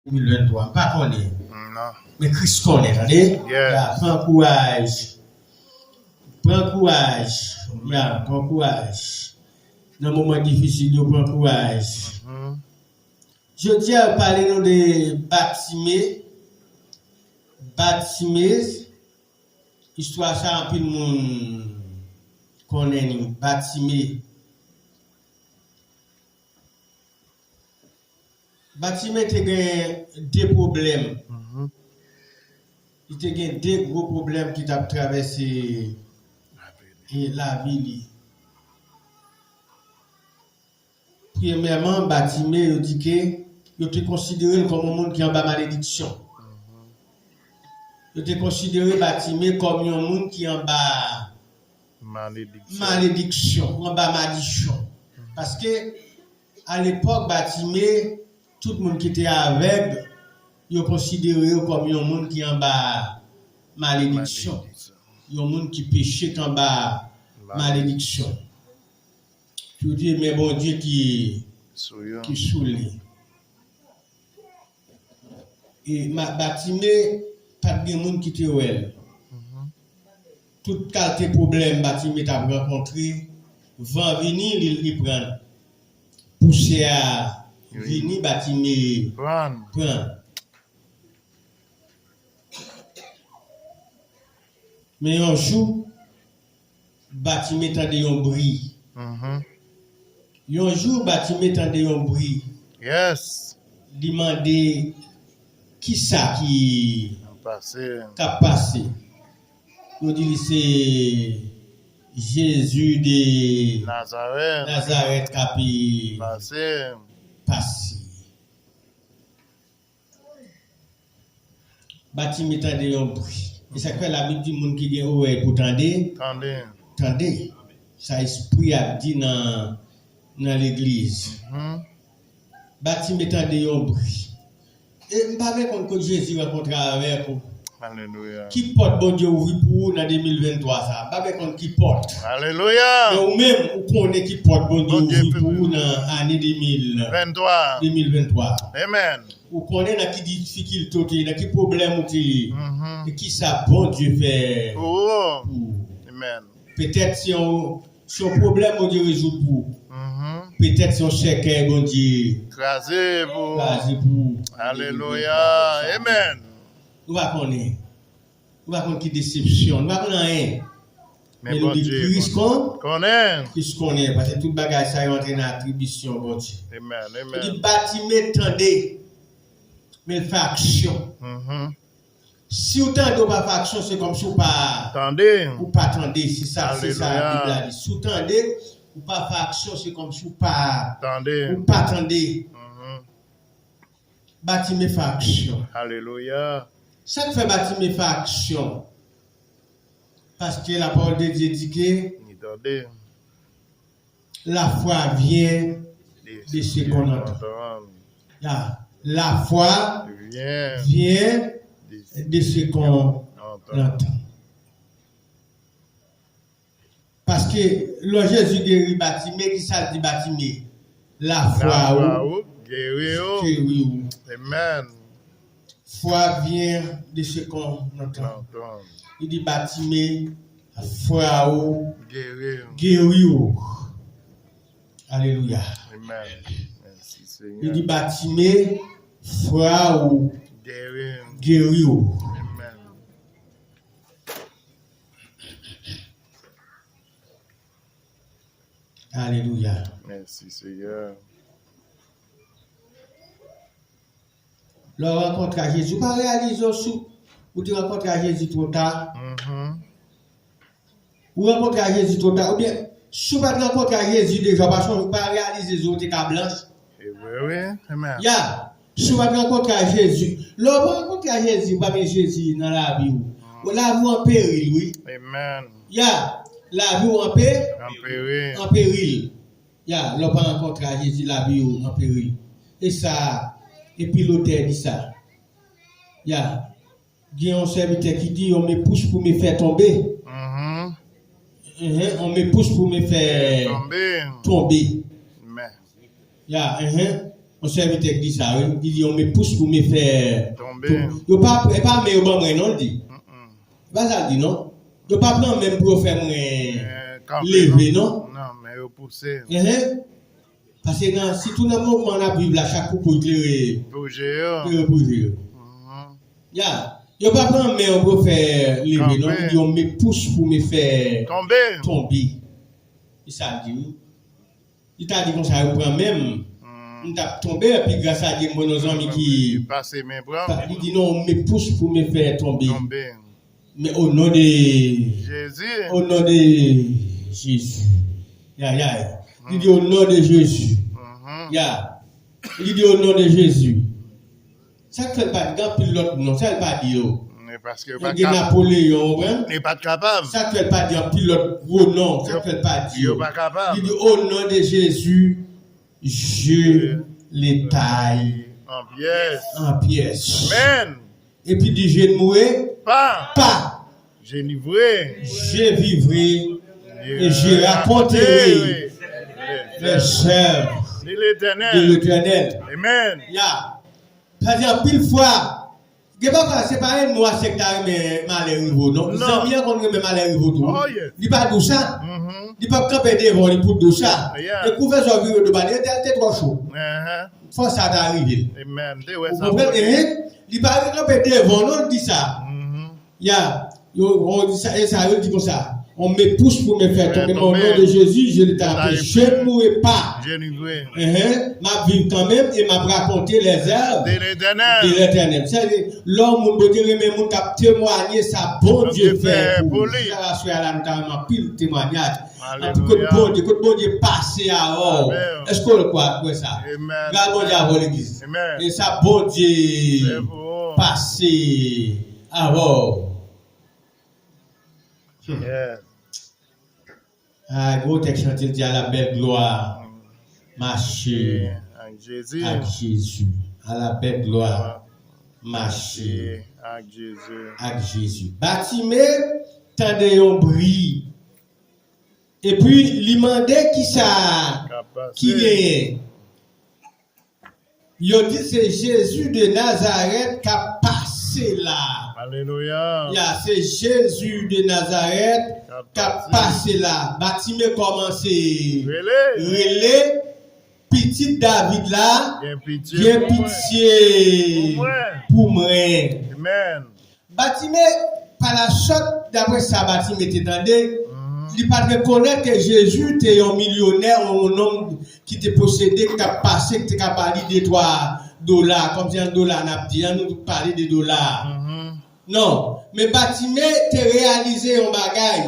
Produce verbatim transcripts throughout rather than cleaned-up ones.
de mil venntwa, m pa konnen. Non. Men Kris konnen, tande? Yeah. Ya, pran kouraj. Pran kouraj. Ya, pran kouraj. Nan moman difisil yo, pran kouraj. Mhm. Jodi a, yo pale nou de Batime. Batime, istwa sa, anpil moun konnen li. Batime. Batime te gen de pwoblèm. Mhm. Li te gen de gwo pwoblèm ki t ap travèse, e, lavi li. Premyèman, Batime, yo di ke yo te konsidere l kòm yon moun ki anba malediksyon. Mhm. Yo te konsidere Batime kòm yon moun ki anba malediksyon, anba madichon. Mhm. Paske, alepòk, Batime, tout moun ki te avèg, yo konsidere yo kòm yon moun ki anba malediksyon. Malediksyon. Yon moun ki peche, ki anba malediksyon. Pou di, men Bondye ki, ki sou li. E ma-, Batime, pa t gen moun ki te wè l. Mhm. Tout kalte pwoblèm Batime t ap rankontre, van vini, li, li pran l. Pousyè a vini, Batime pran l. Men yon jou, Batime tande yon bri. Mhm. Yon jou, Batime tande yon bri. Yes. Li mande, "Kisa ki k ap pase?" Yo di li se Jezi de Nazarèt k ap pase. Batime tande yon bri. E sa k fè Labib di moun ki gen orèy pou tande, tande. Tande. Sa espri a di nan, nan legliz. Mhm. Batime tande yon bri. E m pa vle konn kot Jezi rankontre avèk ou. Alelouya. Ki pòt Bondye ouvri pou ou nan de mil venntwa sa? M pa vle konn ki pòt. Alelouya. Men ou menm, ou konnen ki pòt Bondye ouvri pou ou nan ane de mil venntwa. De mil venntwa. Amen. Ou konnen nan ki difikilte ou te ye, nan ki pwoblèm ou te ye. Mhm. E kisa Bondye fè pou ou. Amen. Petèt se yon, se yon pwoblèm Bondye rezoud pou ou. Mhm. Petèt se yon sèkèy Bondye kraze pou ou. Kraze pou ou. Alelouya. Amen. Nou pa konnen. Nou pa konn ki desepsyon. Nou pa konn anyen. Men Bondye konnen. Kris konnen. Kris konnen, paske tout bagay sa yo antre nan atribisyon Bondye. Amen, amen. Li di Batime tande, men l fè aksyon. Mhm. Si w tande, w pa fè aksyon, se kòmsi w pa tande. Ou pa tande, se sa, se sa Bib la di. Si w tande, ou pa fè aksyon, se kòmsi w pa tande. Ou pa tande. Mhm. Batime fè aksyon. Alelouya. Sa k fè Batime fè aksyon? Paske la parole de Dieu di ke li tande. La foi vient de ce qu'on entend. La, la foi vient de ce qu'on entend. Paske lè Jezi geri Batime, kisa l di Batime? Lafwa ou geri ou. Amen. Foi vient de ce qu'on entend. Li di Batime, fwa ou geri ou. Alelouya. Amen. Li di Batime, fwa ou geri ou. Amen. Alelouya. Mèsi, Seyè. Lè w rankontre a Jezi, ou pa reyalize w si w te rankontre a Jezi twò ta. Mhm. Ou rankontre a Jezi twò ta. Oubyen, si w pa t rankontre a Jezi deja, ou pa sonje, ou pa reyalize zye w te ka blanch. E vre, wi. Amen. Ya, si w pa t rankontre a Jezi. Lè w pa rankontre a Jezi, ou pa gen Jezi nan lavi w. Mm. Lavi w an peril, wi. Amen. Ya, lavi w an pe-, an peril. An peril. Ya, lè w pa rankontre a Jezi, lavi w an peril. E sa, epi lotè di sa. Ya, gen yon sèvitè ki di, on me pousse pour me faire tomber. Mhm. Mhm, on me pousse pour me faire tomber. Tomber. Amen. Ya, mhm. Yon sèvitè ki di sa, wi. Li di, on me pousse pour me faire tomber. Yo pa, e pa men yo ban mwen, non, li di. E pa sa l di, non. Yo pa pran men m pou yo fè mwen leve, non. Non, men yo pouse. Paske nan, sitou nan moman n ap viv la, chak koukouy klere, klere pou je yo. Ya. Yo pa pran men yo pou yo fè leve, non. Li di, on me pousse pour me faire tomber. E sa l di, wi. Li ta di konsa, yo pran men m. M t ap tonbe, epi gras a Dye, mwen yon zanmi ki pase men pran m. Li di, non, on me pousse pour me faire tomber. Men o non de Jezi. O non de Jezi. Ya, ya, ya. Li di, o non de Jezi. Ya. Li di, o non de Jezi. Sa k fè l pa di, gen anpil lòt non, sa l pa di yo. Gen Napoleyon, ou konprann? Li pa t kapab. Sa k fè l pa di anpil lòt gwo non, sa k fè l pa di yo. Yo pa kapab. Li di, o non de Jezi, je le taille en pièces. Amèn. Epi di, je ne mourrai pas. Je vivrai. Je vivrai. Et je raconterai les œuvres de l'Éternel. Amèn. Ya. Sa di anpil fwa, gen pafwa se pa ènmi w a sèk ta renmen malè rive w, non. Zanmi an konn renmen malè rive w tou. Li pa di w sa. Li p ap kanpe devan w, li pou di w sa. E kou fè zò vire do ba li, entèl te twò cho. Fò sa ta rive l. Ou konprann? Li pa kanpe devan w, non, li di sa. Ya, yo, yo di sa, e sa, yo di konsa. On me pousse pour me faire tomber, mais au nom de Jésus, je ne t'arrête, je ne mourrai pas. M ap viv kanmenm e m ap rakonte les œuvres de l'Éternel. Sa vle di, lè yon moun, Bondye renmen moun k ap temwaye sa Bondye fè pou li. Sa aswè a la, nou ta renmen anpil temwayaj. Anpil kot Bondye, kot Bondye pase avè w. Èske w kwè, kwè sa? Gras Bondye avè w, legliz. E sa Bondye pase avè w. Ah, gwo tèks chante di, à la belle gloire, mache ak Jezi. À la belle gloire, mache ak Jezi. Batime tande yon bri. Epi li mande kisa ki genyen. Yo di se Jezi de Nazarèt k ap pase la. Alelouya. Ya, se Jezi de Nazarèt k ap pase la. Batime kòmanse rele, rele, pitit David la, gen pitye pou mwen. Batime, pa la sòt, daprè sa Batime te tande, li pa t rekonèt ke Jezi te yon milyonè, yon nonm ki te posede, ki t ap pase, ki te ka ba li de twa dola, kòmsi an dola n ap di, an nou pale de dola. Non, men Batime te reyalize yon bagay,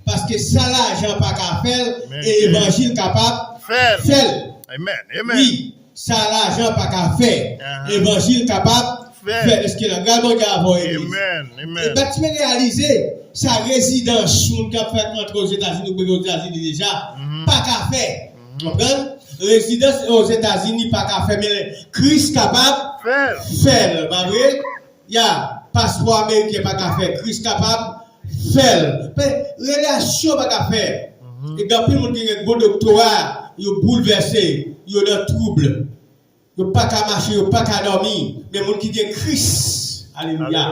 paske sa lajan pa ka fè l, e evanjil kapab fè l. Wi. Sa lajan pa ka fè, evanjil kapab fè l. Èske la gras Bondye avè w, legliz? E Batime reyalize sa rezidans moun k ap fèk antre Ozetazini oubyen Ozetazini deja pa ka fè. Konprann? Rezidans Ozetazini pa ka fè, men Kris kapab fè l, pa vre? Ya, paspò ameriken pa ka fè, Kris kapab fè l. Pe, relasyon pa ka fè. E gen anpil moun ki gen gwo doktora, yo boulvèse, yo nan twoub. Yo pa ka mache, yo pa ka dòmi. Men moun ki gen Kris, alelouya.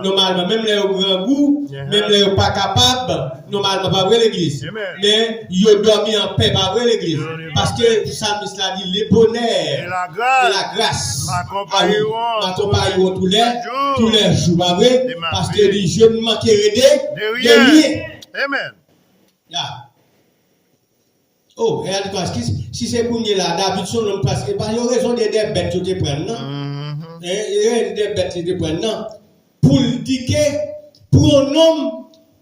Nòmalman, menm lè yo grangou, menm lè yo pa kapab, nòmalman, pa vre, legliz? Men yo dòmi anpè, pa vre, legliz? Paske salmis la di, le bonheur et la grâce m'accompagneront tous les jours, pa vre? Paske li, je ne manquerai de rien. Ya. Oh, e al paske si se kounye la, David se yon nonm paske pa yon rezon de dè bèt yo te pran nan. E de dè bèt yo te pran nan. Pou l di ke pou yon nonm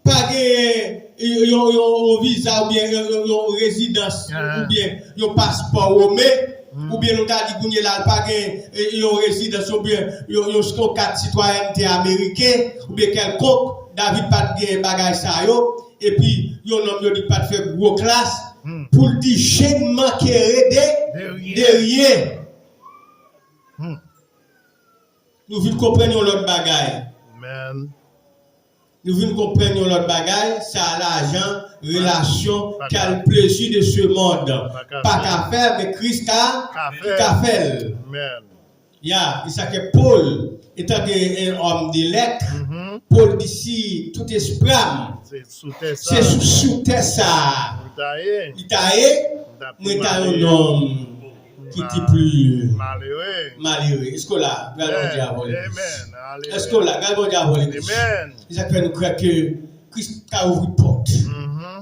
pa gen yon, yon, yon viza oubyen yon, yon, yon rezidans oubyen yon paspò women, oubyen nou ta di kounye la l pa gen yon rezidans oubyen yon, yon, yon kat sitwayènte ameriken oubyen kèlkonk, David pa t gen bagay sa yo, epi yon nonm yo di pa t fè gwo klas, pou l di je ne manquerai de, de rien. Nou vin konprann yon lòt bagay. Nou vin konprann yon lòt bagay, sa lajan, relasyon, kal plezi de ce monde pa ka fè, men Kris ka, ka fè l. Ya, e sa ke Pòl, etan ke un homme de lettres, Pòl di si tout espri a m, se sou, sou tè sa a li ta ye, mwen ta yon nonm ki te pli malere. Èske w la? Gade Bondye avè w. Èske w la? Gade Bondye avè w. E sa k fè nou kwè ke Kris ka ouvri pòt.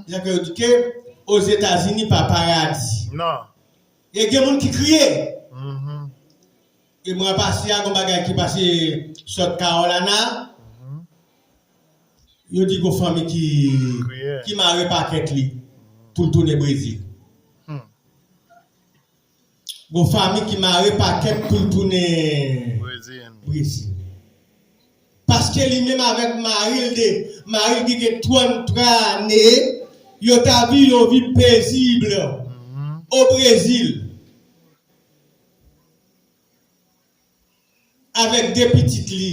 E sa k fè yo di ke Ozetazini pa paradi. E gen moun ki kriye. E mwa pase a, gon bagay ki pase South Carolina. Yo di gon fanmi ki, ki mare pakèt li pou l tounen Brezil. Gon fanmi ki mare pakèt pou l tounen Brezil. Paske li menm avèk mari l de, mari l ki gen tranntrwa ane, yo ta viv yon vi pezib o Brezil. Avèk de pitit li.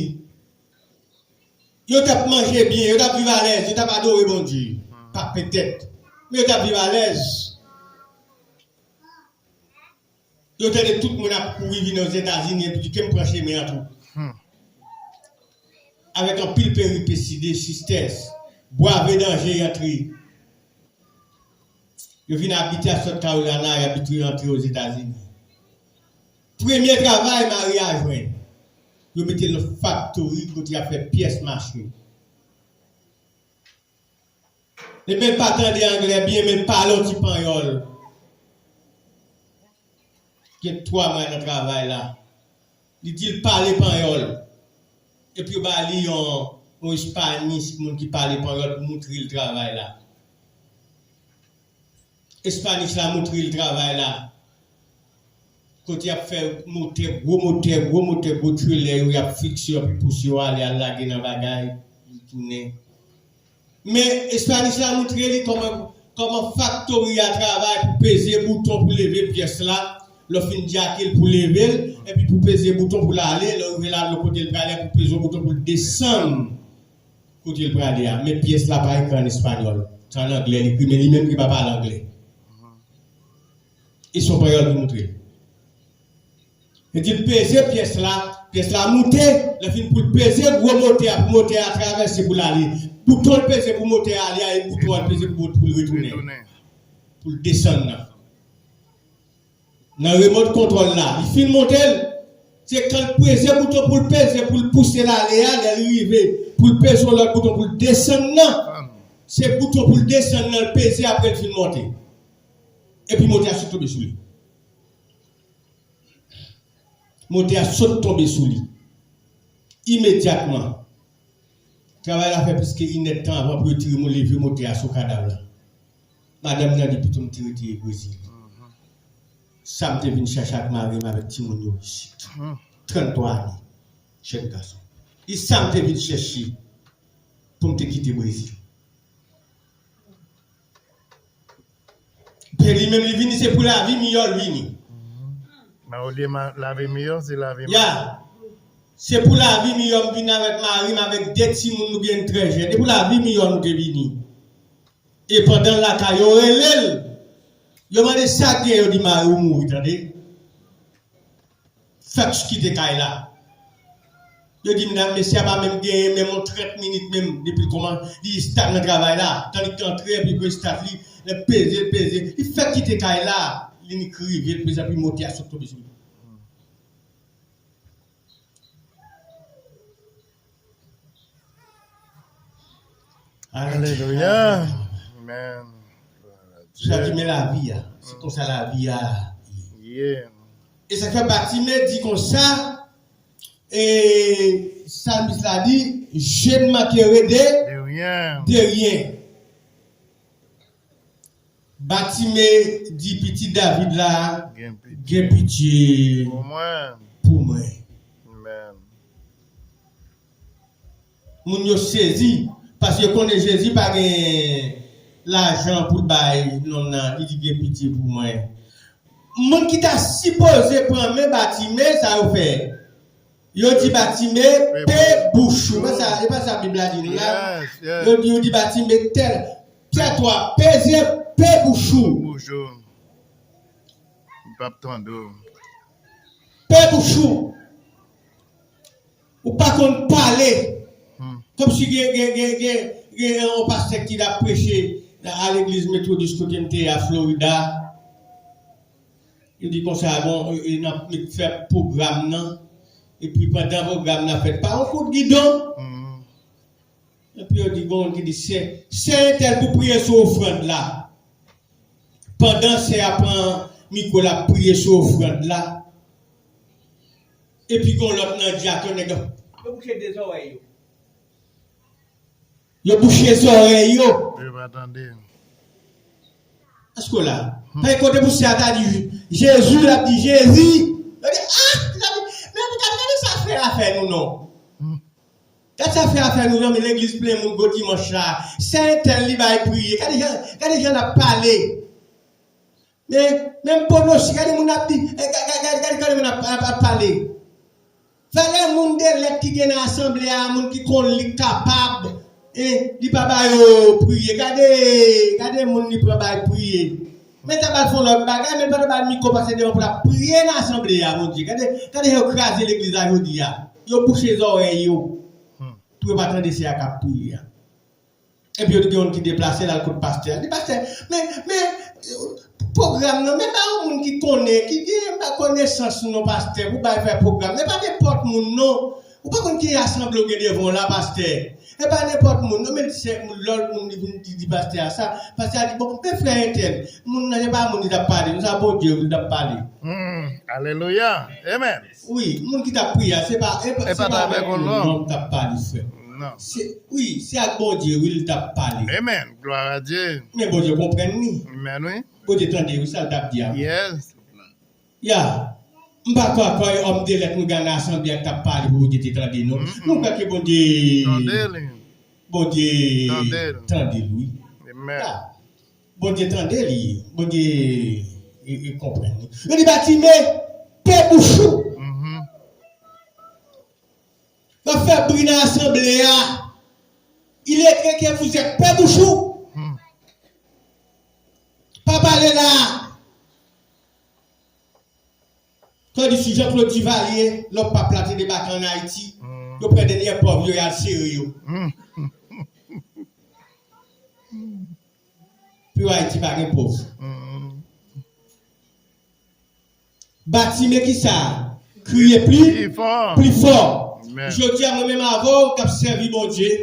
Yo t ap manje byen, yo t ap viv alèz, yo t ap adore Bondye. Pa petèt. Men yo t ap viv alèz. Yo tande tout moun ap kouri vin Ozetazini, epi di ke m pran chemen an tou. Avèk anpil peripesi, de sistès, bwave danje y antre. Yo vin abite a South Carolina, y abite rantre Ozetazini. Premye travay mari a jwenn, yo mete l nan faktori kote y ap fè pyès mache. Ebyen, l pa tande anglè byen, men l pale yon ti panyòl. Gen twa mwa nan travay la. Li di l pale panyòl. Epi yo ba li yon, yon espanyis, moun ki pale panyòl, pou moutre l travay la. Espanyis la moutre l travay la. Kote y ap fè motè, gwo motè, gwo motè, gwo trilè yo, y ap fikse yo, epi pouse yo ale, al lage nan bagay, li tounen. Men espanyis la moutre li kòman, kòman faktori a travay pou peze bouton pou leve pyès la, lè w fin djake l pou leve l, epi pou peze bouton pou l ale, lè w rive la, lè kote l prale, pou peze bouton pou l desann kote l prale a. Men pyès la pa ekri an espanyòl. Se an anglè l ekri, men li menm li pa pale anglè. E se yon panyòl ki moutre l. Li di l peze pyès la, pyès la moute, lè fin pou l peze gwo motè a, pou motè a travèse pou l ale. Bouton l peze pou motè a ale a, e bouton an l peze pou, pou l retounen. Pou l desann nan. Nan remòt kontwòl la, li fin monte l, se kan l peze bouton pou l peze, pou l pouse l ale a, lè l rive, pou l peze yon lòt bouton pou l desann nan, se bouton pou l desann nan, l peze apre l fin monte. Epi motè a sot tonbe sou li. Motè a sot tonbe sou li. Imedyatman, travay la fè plis ke inèdtan avan pou yo tire mo-, leve motè a sou kadav la. Madanm nan di, "Pito m te rete Brezil. Sa m te vin chache ak mari m, avèk timoun yo isit. Tranntwa ane, jèn gason. E sa m te vin chèche pou m te kite Brezil." Byen, li menm li vini, se pou lavi miyò l vini. Nan olye ma-, lavi miyò, se lavi mal. Ya. Se pou lavi miyò m vini avèk mari m, avèk de timoun nou gen trè jèn. E pou lavi miyò nou te vini. E pandan l lakay yo rele l, yo mande sa k gen, yo di mari w mouri, tande. Fèk kite kay la. Yo di, medam, mesye a pa menm genyen menm yon trant minit menm, depi l kòman, li estab nan travay la. Tan li t antre, epi pou estab li, l ap peze, l peze. Li fèk kite kay la. Li nik rive, l peze, epi motè a sot tonbe sou li. Alelouya. Amen. Sa ki men lavi a. Se konsa lavi a ye. E sa k fè Batime di konsa, e salmis la di, je ne manquerai de, de rien. Batime di pitit David la, gen pitye pou mwen. Pou mwen. Amen. Moun yo sezi, paske yo konnen Jezi pa gen lajan pou l bay nonm nan, li di, "Gen pitye pou mwen." Moun ki ta sipoze pran men Batime, sa yo fè? Yo di Batime, pe bouch ou. E pa sa, e pa sa Bib la di nou la. Yo di, yo di Batime, tèl, tètwa, peze, pe bouch ou. Bouch ou. M p ap tande w. Pe bouch ou. Ou pa konn pale. Kòmsi gen, gen, gen, gen, gen yon pastè ki t ap preche a legliz Metwodis kote m te ye a Florida. Yo di konsa, bon, e, e, n ap met fè pwogram nan. Epi pandan pwogram nan ap fèt, pa yon kout gidon. Epi yo di, gon moun ki di, sè, sè entèl pou priye sou ofrann la. Pandan sè a pran mikwo l ap priye sou ofrann la. Epi gon lòt nan dyakon nèg yo. Yo bouche de zòrèy yo. Yo bouche zòrèy yo. Yo pa tande. Èske w la? Fè kote pou sè a ta di Jezi, l ap di Jezi. Yo di, ah, l ap di, men pou gade, gade sa frè a fè nou non. Gade sa frè a fè nou non, men legliz plen moun gwo dimanch la. Sè entèl li bay priye. Gade jan, gade jan l ap pale. Men, menm ponosi, gade moun ap di, eh, gade, gade, gade, gade moun ap, ap, ap pale. Valè moun de lèt ki gen nan asanble a, moun ki konn li kapab, eh, li pa ba yo priye. Gade, gade moun li pran bay priye. Men ta ba l fè yon lòt bagay, men pa ta ba l mikwo pase devan pou l ap priye nan asanble a, Bondye. Gade, gade yo kraze legliz la jodi a. Yo bouche zòrèy yo. Pou yo pa tande sè a k ap priye a. Epi yo di gen youn ki deplase l al kot pastè a. Di pastè, men, men, pwogram nan, men ba yon moun ki konnen, ki gen konesans non pastè, pou bay fè pwogram. Men pa nenpòt moun non. Ou pa konn ki asanble w gen devan w la, pastè. E pa nenpòt moun non, men se lòt moun li vin di, di pastè a sa. Pastè a di, bon, men frè entèl, moun nan se pa moun li t ap pale, se a Bondye wi li t ap pale. Alelouya. Amen. Wi, moun ki t ap priye a, se pa, e pa, se pa avèk yon nonm k ap pale, frè. Non. Se, wi, se ak Bondye, wi, li t ap pale. Amen. Gloire à Dieu. Men Bondye konprann li. Amen, wi. Bondye tande, wi, sa l t ap di a. Yes. Ya. M pa kwè, kwè òm de lèt nou gen nan asanble a k t ap pale pou Bondye te tande, non. Mm-mm. Nou kwè ke Bondye, tande li. Bondye tande l. Tande l, wi. Amen. Ya. Bondye tande li, Bondye e, e konprann li. Yo di Batime, pe bouch ou. W ap fè bri nan asanble a. Il est écrit que vous êtes, pe bouch ou. Pa pale la. Tandis Jean-Claude Duvalier, lòt pap la te debake ann Ayiti, yo pran dènyè pòv yo, y al sere yo. Pou Ayiti pa gen pòv. Batime ki sa? Kriye pli, pli fò. Pli fò. Amen. Jodi a, mwen menm avè w k ap sèvi Bondye,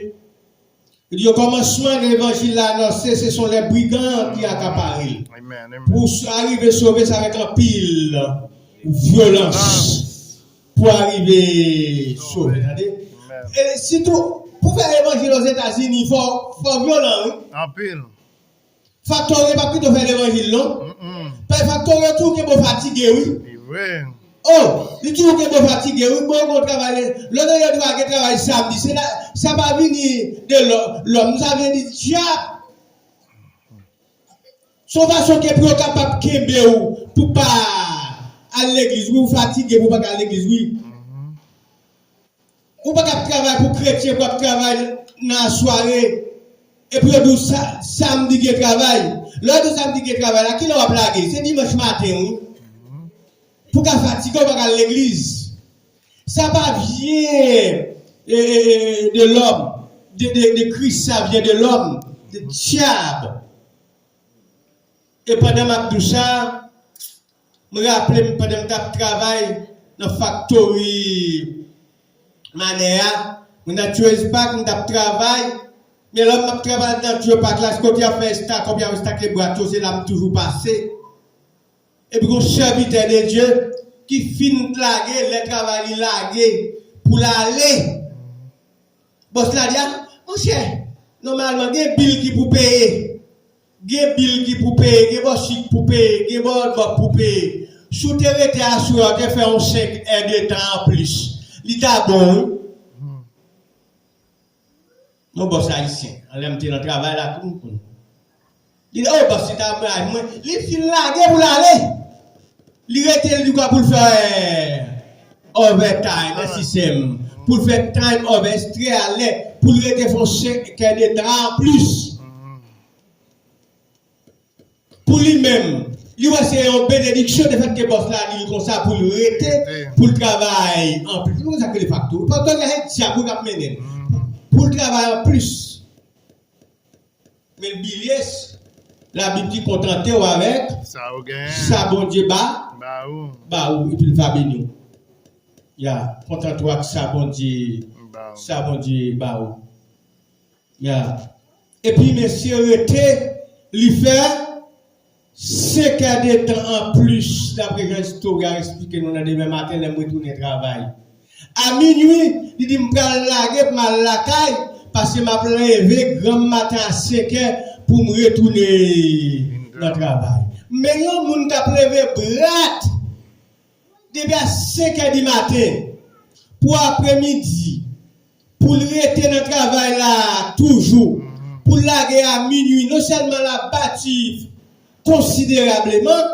li di, o kòmansman, levanjil la anonse, se son les brigands ki akapare l. Amen, amen. Pou s-, arive sove, se avèk anpil vyolans pou arive sove, tande? Amen. E sitou, pou fè levanjil Ozetazini, fò, fò vyolan, wi. Anpil. Faktori p ap kite w fè levanjil, non. Paske Faktori toujou kenbe w fatige, wi. Li vre. Oh, li toujou kenbe w fatige, wi. Bon, bon travay. Lè w gen dwa gen travay samdi, se la, sa pa vini de lò-, lòm, sa vini di dyab. Se yon fason ke pou yo kapab kenbe w pou pa al legliz, wi, ou fatige pou pa ka al legliz, wi. Ou pa ka ap travay pou kretyen, pou ap travay nan sware, epi yo di w sa, samdi gen travay. Lè yo di w samdi gen travay la, kilè w ap lage? Se dimanch maten, wi. Pou ka fatige, ou pa ka al legliz. Sa pa vyen, e, e, e, de lòm, de, de, de Kris, sa vyen de lòm, de dyab. E pandan m ap di w sa, m raple m pandan m t ap travay nan faktori Manè a, mwen nan Trace Park, m t ap travay, men lè m ap travay nan Trace Park la, se kote y ap fè estakòp, y ap estake bwat yo, se la m toujou pase. Epi gon sèvitè de Dye ki fin lage, lè travay li lage pou l ale. Bòs la di, a, monchè, nòmalman gen bil ki pou peye. Gen bil ki pou peye, gen bò chik pou peye, gen bò lòt bò pou peye. Si w te rete aswè a, w te fè yon senk è de tan anplis. Li ta bon, wi. Yon bòs ayisyen, anlè m te nan travay la tou, m konn. Li di, o, bòs, li ta mwen, mwen, li fin lage pou l ale. Li rete, li di kwa pou l fè, overtime nan sistèm, pou l fè time off, estre alè, pou l rete fè yon senk è de tan an plis. Pou li menm, li wè se yon benediksyon de fèt ke bòs la di l konsa pou l rete, pou l travay anplis. Ou konn sa k rele faktori. Faktori a se dyab wi k ap mennen l. Pou l travay anplis. Men l bilye, Labib di kontante w avèk sa ou genyen, sa Bondye ba, ba ou, ba ou, epi l va beni w. Ya, kontante w ak sa Bondye, ba ou, sa Bondye ba ou. Ya. Epi mesye rete, li fè senk è de tan anplis, dapre jan istoryen an eksplike nou nan demen maten lè m retounen travay. A minui, li di m pral lage pou m al lakay, paske m ap leve granm maten a senk è pou m retounen nan travay. Men yon moun k ap leve brat depi a senk è di maten pou apremidi, pou l rete nan travay la toujou, pou l lage a minui, non sèlman l ap bati konsiderableman,